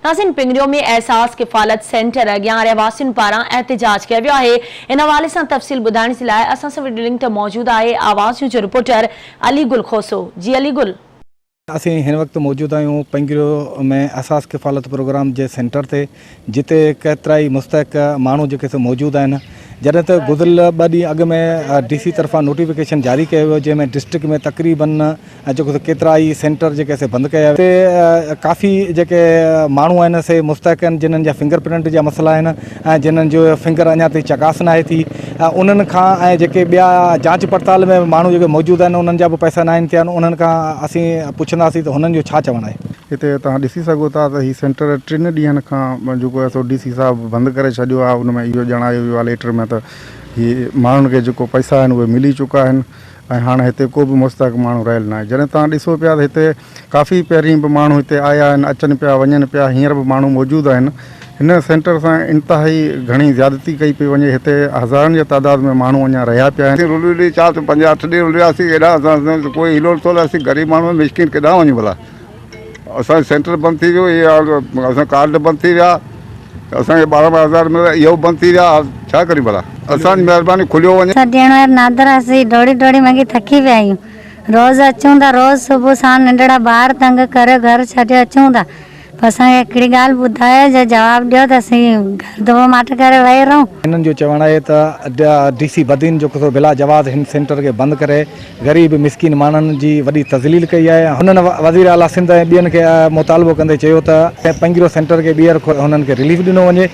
ناظرين پنگريو ۾ احساس ڪفالت سينٽر اڳيان رهواسين پاران احتجاج ڪيو ويو آهي ان حوالي سان تفصيل ٻڌائڻ جي لاء اسان سان وڊيو لنڪ تي موجود آهي آواز نيوز جو رپورٽر علي گل کوسو جي علي گل. اسين هن وقت موجود آهيون پنگريو ۾ احساس ڪفالت پروگرام جي سينٽر تي جتي ڪيترائي مستحق ماڻهو جيڪي سو موجود آهن جڏهن ته گذريل ٻه ڏينهن اڳ ۾ ڊي سي طرفان نوٽيفڪيشن جاري ڪيو ويو جنهن ۾ ڊسٽرڪٽ ۾ تقريبن ۽ جيڪو سو ڪيترا ئي سينٽر جيڪي سي بند ڪيا ويا اتي ڪافي جيڪي ماڻهو آهن سي مستحق آهن جنھن جا فنگر پرنٽ جا مسئلا آهن ۽ جنھن جو فنگر اڃا تائين چڪاس ناهي ٿي ۽ انهن کان ۽ جيڪي ٻيا جاچ پڙتال ۾ ماڻهو جيڪي موجود آهن انهن جا به پئسا ناهن ٿيا آهن انهن کان اسين پڇنداسين ته هنن جو ڇا چوڻ آهي. هتي توهان ڏسي سگهو ٿا ته هي سينٽر ٽن ڏينهن کان جيڪو آهي سو ڊي سي صاحب بند ڪري ڇڏيو آهي ان ۾ اهو ڄاڻايو ويو آهي ليٽر ۾ ته هي ماڻهن کي جيڪو پئسا آهن اهي ملي چڪا آهن ۽ هاڻ هتي ڪو به مستحق ماڻهو رهيل ناهي جڏهن توهان ڏسو پيا ته هتي ڪافي پهرين به ماڻهو هتي آيا آهن اچن پيا وڃن پيا هينئر به ماڻهو موجود آهن هن سينٽر سان انتهائي گهڻي زيادتي ڪئي پئي وڃي هتي هزارن جي تعداد ۾ ماڻهو اڃا رهيا پيا آهن. اسين رلي رلي چار پنج اٺ ڏينهن رلياسين ايڏا اسان ڪوئي هلو نٿو هلي اسين غريب ماڻهو مسڪين ڪيڏانهن وڃون ڀلا اسان جو سينٽر بند ٿي ويو هي اسان ڪارڊ بند ٿي ويا اسان کي 12 هزار مليا اهو بند ٿي ويا ڇا ڪريون ڀلا اسان جي مهرباني کليو وڃي. اسان ڏيڻ وارا نادر اسين ڊوڙي ڊوڙي مڳي ٿڪي پيا آهيون روز اچون ٿا روز صبح ساڻ ننڍڙا ٻار تنگ ڪريو گهر ڇڏيو اچون ٿا پوء اسان کي هڪڙي ڳالهه ٻڌايو جو جواب ڏيو ته اسين گهر دٻو ماٺ ڪري ويهي رهون. هنن جو چوڻ آهي ته ڊي سي بدين جو قصو بلا جواز هن سينٽر کي بند ڪري غريب مسڪين ماڻهن جي وڏي تذليل ڪئي آهي. هنن وزير اعليٰ سنڌ ۽ ٻين کي مطالبو ڪندي چيو ته پنگريو سينٽر کي ٻيهر هنن کي رليف ڏنو وڃي.